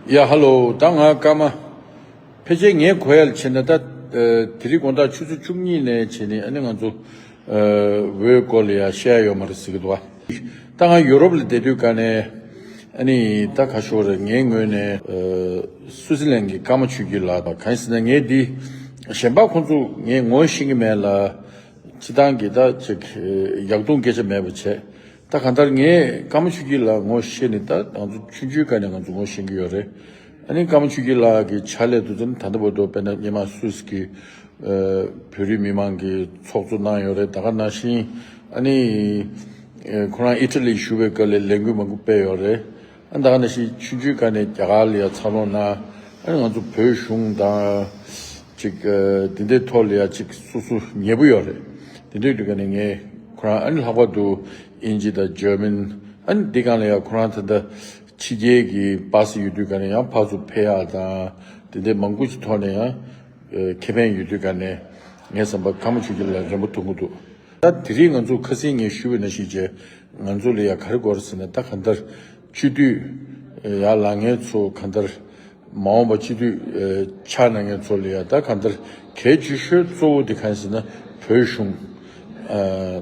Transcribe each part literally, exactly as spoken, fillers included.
ཡ་ཧ་ལོ། ད་ང་སྐར་མ་ཕལ་ཆེར་ངའི་གོ་ཡ་ལ་བྱས་ན་ད་ཨ་དེ་རིང་དགོང་དག་ཆུ་ཚོད་བཅུ་གཉིས་ནས་བྱས་ནས་ཨ་ནི་ང་ཚོ་ཨ་འོས་སྐོར་ལ་ཡ་བཤད་ཡ་ཡོད་མ་རེད་ཟེར་གི་འདུག་བ། ད་ང་ཡུ་རོབ་ལ་བསྡད་དུས་ག་ནས་ཨ་ནི་ད་ག་ཤོར་རེད། ངའི་ངོས་ནས་ཨ་སུའུ་ཙི་ལན་གྱི་ཀརྨ་ཆོས་སྐྱིད་ལགས་དང་གང་ཡིན་ཟེར་ན་ངས་འདི་གཞན་པ་ཁོང་ཚོ་ངས་ངོ་ཤེས་ཀྱི་མེད་ལ། སྤྱི་བཏང་གི་ད་ཅིག་ཡག་སྡུག་སྐད་ཆ་མེད་པ་བྱས། ད་གང་ལྟར་ངས་ཀརྨ་ཆོས་སྐྱིད་ལགས་ངོ་ཤེས་ནས་ད་ང་ཚོ་ཆུང་ཆུང་སྒང་ནས་ང་ཚོ་ངོ་ཤེས་ཀྱི་ཡོད་རེད། ཨ་ནི་ཀརྨ་ཆོས་སྐྱིད་ལགས་ཀྱི་ཕྱག་ལས་དུ་ད་ལྟ་བར་དུ་དཔེར་ན་སྔོན་མ་སུད་སི་གི་ཨ་བོད་རིགས་མི་མང་གི་ཚོགས་གཙོ་གནང་ཡོད་རེད། ད་ག་ནང་བཞིན་ཨ་ནི་ཨ་ཁོ་རང་ཨི་ཊ་ལི་བཞུགས་པའི་སྐབས་ལ་ལས་འགུལ་མང་པོ་སྤེལ་ཡོད་རེད། ཨ་ད་ག་ནང་བཞིན་ཆུང་ཆུང་སྒང་ནས་རྒྱ་གར་ལ་ཡ་འཚར་ལོངས་གནང་། ཨ་ནི་ང་ཚོ་བོད་གཞུང་དང་ཅིག་ཨ་དེ་འདྲའི་ཐོག་ལ་ཡ་ཅིག་སོ་སོ་ཉེ་པོ་ཡོད་རེད། དེ་འདྲའི་དུས་ག་ནས་ངས་ཁོ་རང་ཨ་ནི་ལྷག་པར་དུ་དབྱིན་ཇི་དང་འཇར་མན། ཨ་ནི་འདི་སྒང་ལ་ཡ་ཁོ་རང་ད་ལྟ་ཕྱི་རྒྱལ་གྱི་པ་སེ་ཡོད་དུས་ག་ནས་ཡང་ཕར་ཚུར་ཕེབས་ཡག་དང་དེ་འདྲའི་མང་པོ་ཞིག་ཐོག་ནས་ཡང་ཨ་ཁེ་ཕན་ཡོད་དུས་ག་ནས་ངའི་བསམ་པར་ཀརྨ་ཆོས་སྐྱིད་ལགས་རན་པོ་མཐོང་གི་འདུག་ད་དེ་རིང་ང་ཚོ་ཁ་སང་ངས་ཞུས་པ་ནང་བཞིན་བྱས་ང་ཚོ་ལ་ཡ་ག་རེ་དགོས་རེད་ཟེར་ན། ད་གང་ལྟར་སྤྱི་འཐུས་ཡར་ལངས་མཁན་ཚོ་གང་ལྟར་མ་འོངས་པ་སྤྱི་འཐུས་ཨ་ཆགས་གནང་མཁན་ཚོ་ལ་ཡ་ད་གང་ལྟར་གལ་ཆེ་ཤོས་གཙོ་བོ་དེ་གང་ཡིན་ཟེར་ན་བོད་གཞུང་ཨ་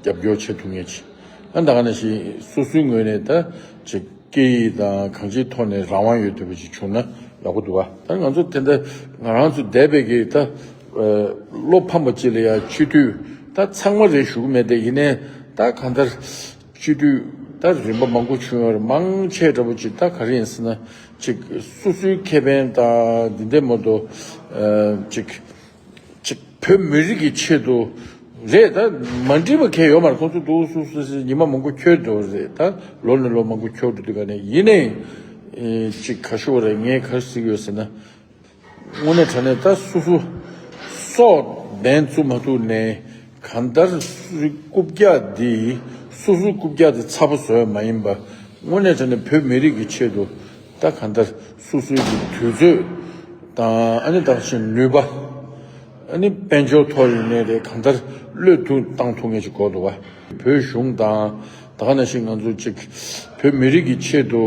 རྒྱབ་སྐྱོར་བྱེད་ཐུབ་མཁན་ཅིག་ཨ་ད་ག་ནང་བཞིན་སོ་སོའི་ངོས་ནས་ད་ཅིག་སྐད་ཡིག་དང་གང་ཅིའི་ཐོག་ནས་རང་དབང་ཡོད་བསྡད་པ་ཅིག་བྱུང་ན་ཡག་པོ་འདུག་བ། ད་ང་ཚོ་དེ་འདྲ་ང་རང་ཚོ་བསྡད་པའི་གི་ད་ཨ་བློ་ཕམ་པ་ཅིག་ལ་ཡ་སྤྱི་འཐུས་ད་ཚང་མ་རེད་ཞུ་གི་མེད་དེ། ཡིན་ནའི་ད་གང་ལྟར་སྤྱི་འཐུས་ད་རིམ་པ་མང་པོ་བྱུང་ཡོད་རེད། མང་ཆེ་འདྲ་པོ་ཅིག་ད་ག་རེ་ཡིན་ཟེར་ན་ཅིག་སོ་སོའི་ཁེ་ཕན་དང་འདི་འདྲ་མ་གཏོགས་ཨ་ཅིག་ཅིག་བོད་མི་རིགས་ཀྱི་ཆེད་དུ་རེད། ད་མ་འགྲིག་པ་གང་ཡང་ཡོད་མ་རེད། ཁོང་ཚོ་འདུག་སུ་སུ་སུ་ཉི་མ་མང་པོ་འཁྱོལ་འགྲོ་རེད། ད་ལོ་ནས་ལོ་མང་པོ་འཁྱོལ་འགྲོ་དུས་ག་ནས་ཡིན་ནའི་ཨེ་ཅིག་ག་ཤོར་རེད། ངས་ག་རེ་ཟེར་གྱི་ཡོད་ཟེར་ན། དངོས་གནས་དྲང་གནས་ད་སོ་སོ་སྲོག་འབེན་བཙུགས་མ་ཐུབ་ནས་གང་ལྟར་སོ་སོའི་རྐུབ་བཀྱག་འདི་སོ་སོའི་རྐུབ་བཀྱག་འདི་ཚ་པོ་བཟོ་ཡ་མ་ཡིན་པ། དངོས་གནས་དྲང་གནས་བོད་མི་རིགས་ཀྱི་ཆེད་དུ་ད་གང་ལྟར་སོ་སོའི་གི་དུས་ཚོད་དང་ཨ་ནི་ད་ག་ནང་བཞིན་ནུས་པ། ཨ་ནི་དཔལ་འབྱོར་ཐོག་ཡིན་ནའི་རེད། གང་ལྟར་བློས་ཐུབ་བཏང་ཐུབ་མཁན་ཅིག་དགོས་འདུག་བ། བོད་གཞུང་དང་ད་ག་ནང་བཞིན་ང་ཚོ་ཅིག་བོད་མི་རིགས་ཀྱི་ཆེད་དུ་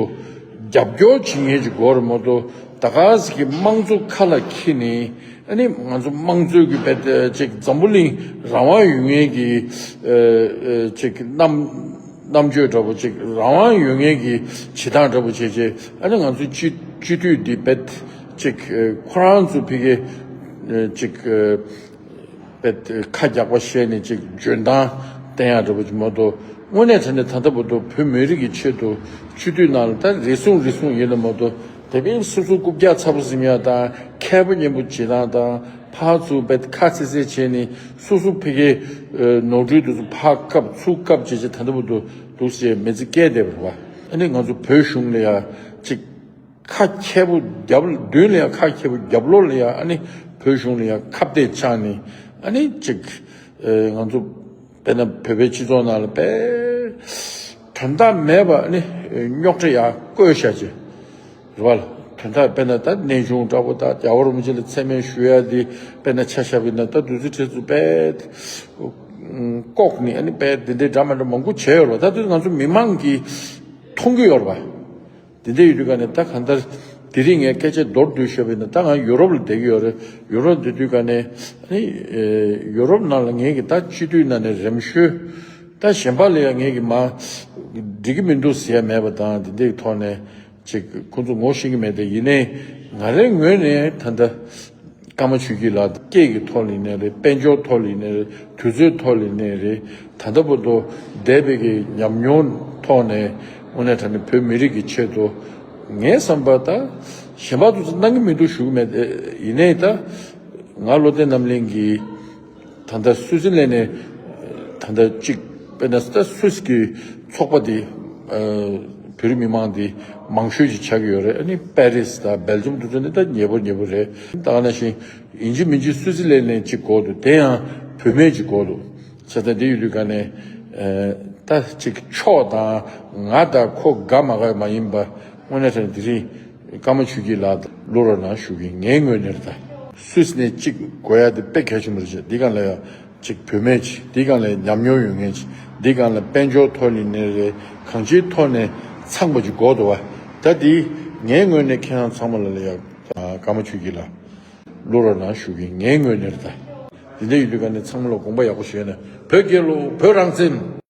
རྒྱབ་སྐྱོར་བྱེད་མཁན་ཅིག་དགོས་རེད་མ་གཏོགས། ད་ག་ཟེ་གི་དམངས་གཙོ་ཁ་ལ་འཁྱེར་ནས་ཨ་ནི་ང་ཚོ་དམངས་གཙོའི་གི་བེད་ཅིག་འཛམ་བུ་གླིང་རང་དབང་ཡོད་མཁན་གྱི་ཨ་ཨ་ཅིག་རྣམ་རྣམ་དཔྱོད་འདྲ་པོ་ཅིག་རང་དབང་ཡོད་མཁན་གྱི་བྱེད་སྟངས་འདྲ་པོ་བྱས་བྱས། ཨ་ནི་ང་ཚོའི་སྤྱི་སྤྱི་འཐུས་འདི་བེད་ཅིག་ཨ་ཁོ་རང་ཚོ་ཕ་གི་ཨ་ཅིག་ཨ་བེད་ཁ་རྒྱག་པ་བཤད་ནས་ཅིག་འཇོན་ཐང་བསྟན་ཡག་འདྲ་པོ་ཅིག་མ་གཏོགས། དངོས་གནས་དྲང་གནས་ད་ལྟ་བར་དུ་བོད་མི་རིགས་ཀྱི་ཆེད་དུ་སྤྱི་འཐུས་ནང་ལ་ད་རེ་ཟུང་རེ་ཟུང་ཡིན་ན་མ་གཏོགས། དེ་བས་སོ་སོ་རྐུབ་བཀྱག་ཚ་པོ་ཟིན་ཡ་དང་མཁས་པོ་སྙན་པོ་བྱེད་སྟངས་དང་། ཕར་ཚུར་བེད་ཁ་ཚེ་ཚེ་བྱས་ནས་སོ་སོ་ཕ་གིའི་ཨ་ནོར་འཁྲུལ་དེ་ཚོ་ཕར་བཀབ་ཚུར་བཀབ་བྱས་བྱས་ད་ལྟ་བར་དུ་འདུག་སེ་མི་ཚེ་སྐྱེལ་བསྡད་པ་རེད་བ། ཨ་ནི་ང་ཚོ་བོད་གཞུང་ལ་ཡ་ཅིག་ཁ་མཁས་པོ་རྒྱབ་མདུན་ལ་ཡ་ཁ་མཁས་པོ་རྒྱབ་ལོགས་ལ་ཡ་ཨ་ནི་བོད་གཞུང་ལ་ཡ་ཁ་གཏད་བཅག་ནས་ཨ་ནི་ཅིག་ཨ་ང་ཚོ་དཔེར་ན་བོད་པའི་སྤྱི་ཚོགས་ནང་ལ་དཔེ་དོན་དག་མེད་པ་ཨ་ནི་རྙོག་དྲ་ཡ་བཀོད་བཞག་བྱས། རེད་བ། དོན་དག་དཔེར་ན་ད་གནས་ཆུང་འདྲ་པོ་དང་རྒྱལ་བ་རིན་པོ་ཆེ་ལ་མཚན་སྨད་ཞུ་ཡ་དེ་དཔེར་ན་ཆ་བཞག་པ་ཡིན་ན། ད་བདུད་རྩི་ཁྲི་ཚོ་དཔེ་ལྐོག་ནས་ཨ་ནི་དཔེ་དེ་འདྲའི་འདྲ་མི་འདྲ་མང་པོ་བྱས་ཡོད་རེད་བ། ད་དུང་ང་ཚོ་མི་མང་གིས་མཐོང་གི་ཡོད་རེད་བ། དེ་འདྲ་ཡོད་དུས་ག་ནས་ད་གང་ལྟར་དེ་རིང་ངས་སྐད་ཆ་མདོར་བསྡུས་བཤད་པ་ཡིན་ན། ད་ང་ཡུ་རོབ་ལ་བསྡད་ཀྱི་ཡོད་རེད། ཡུ་རོབ་བསྡད་དུས་ག་ནས་ཨ་ནི་ཡུ་རོབ་ནང་ལ་ངས་ཀྱི་ད་སྤྱི་འཐུས་ནང་ནས་རིམ་བཞོན། ད་གཞན་པ་ལ་ཡང་ངས་ཀྱི་མ་འགྲིག་གི་མི་འདུག་ཟེར་ཡ་མེད་པ་དང་། དེ་འདྲའི་ཐོག་ནས་ཅིག་ཁོང་ཚོ་ངོ་ཤེས་ཀྱི་མེད་དེ། ཡིན་ནའི་ང་རའི་ངོས་ནས་ད་ལྟ་ཀརྨ་ཆོས་སྐྱིད་ལགས་སྐད་ཀྱི་ཐོག་ལ་ཡིན་ནའི་རེད། དཔལ་འབྱོར་ཐོག་ལ་ཡིན་ནའི་རེད། དུས་ཚོད་ཐོག་ལ་ཡིན་ནའི་རེད། ད་ལྟ་བར་དུ་འདས་པའི་གི་ཉམས་མྱོང་ཐོག་ནས་དངོས་གནས་དྲང་གནས་བོད་མི་རིགས་ཀྱི་ཆེད་དུ་ངའི་བསམ་པ་ད་གཞན་པ་དེ་ཚོ་གནང་གི་མི་འདུག་ཞུ་གི་མེད་དེ། ཡིན་ནའི་ད་ང་བློ་བརྟན་རྣམ་གླིང་གིས་ད་ལྟ་སུའུ་ཙི་ལན་ནས་ད་ལྟ་གཅིག་དཔེར་ན་ད་སུད་སི་གི་ཚོགས་པ་དེ་ཨ་བོད་རིགས་མི་མང་དེ་མང་ཤོས་ཅིག་ཆགས་ཀྱི་ཡོད་རེད། ཨ་ནི་པེ་རིས་དང་སྦེལ་ཇམ་དེ་ཚོ་ནི་ད་ཉེ་པོ་ཉེ་པོ་རེད། ད་ག་ནང་བཞིན་ཡིན་གཅིག་མིན་གཅིག་སུད་སི་ལན་ནས་ཅིག་དགོས་འདུག་དེ་ཡང་བུད་མེད་ཅིག་དགོས་འདུག་བྱས་ཙང་དེ་ཡོད་དུས་ག་ནས་ཨ་ད་ཅིག་ཕྱོགས་དང་ང་དང་ཁོ་དགའ་མ་དགའ་མ་ཡིན་པ། དངོས་གནས་དྲང་གནས་དེ་རིང་ཀརྨ་ཆོས་སྐྱིད་ལགས་བླུག་རོགས་གནང་ཞུ་གི། ངའི་ངོས་ནས་རེད། ད་སུད་སི་ནས་གཅིག་དགོས་ཡ་དེ་དཔེ་གལ་ཆེན་པོ་རེད། འདི་སྒང་ལ་ཡ་གཅིག་བུད་མེད་ཅིག་འདི་སྒང་ལ་ཉམས་མྱོང་ཡོད་མཁན་ཅིག་འདི་སྒང་ལ་དཔལ་འབྱོར་ཐོག་ནས་ནས་རེད། གང་ཅིའི་ཐོག་ནས་ཚང་པ་ཅིག་དགོས་འདུག་བ། ད་འདི་ ངའི་ངོས་ནས་ཁྱེད་རང་ཚང་མ་ལ་ལ་ཡ། ཀརྨ་ཆོས་སྐྱིད་ལགས། བླུག་རོགས་གནང་ཞུ་གི། ངའི་ངོས་ནས་རེད་ད། དེ་འདྲ་ཡིན་དུས་ག་ནས་ཚང་མ་ལ་དགོངས་པ་ཡག་པོ་བཞེས་ནས་བོད་རྒྱལ་ལོ། བོད་རང་བཙན།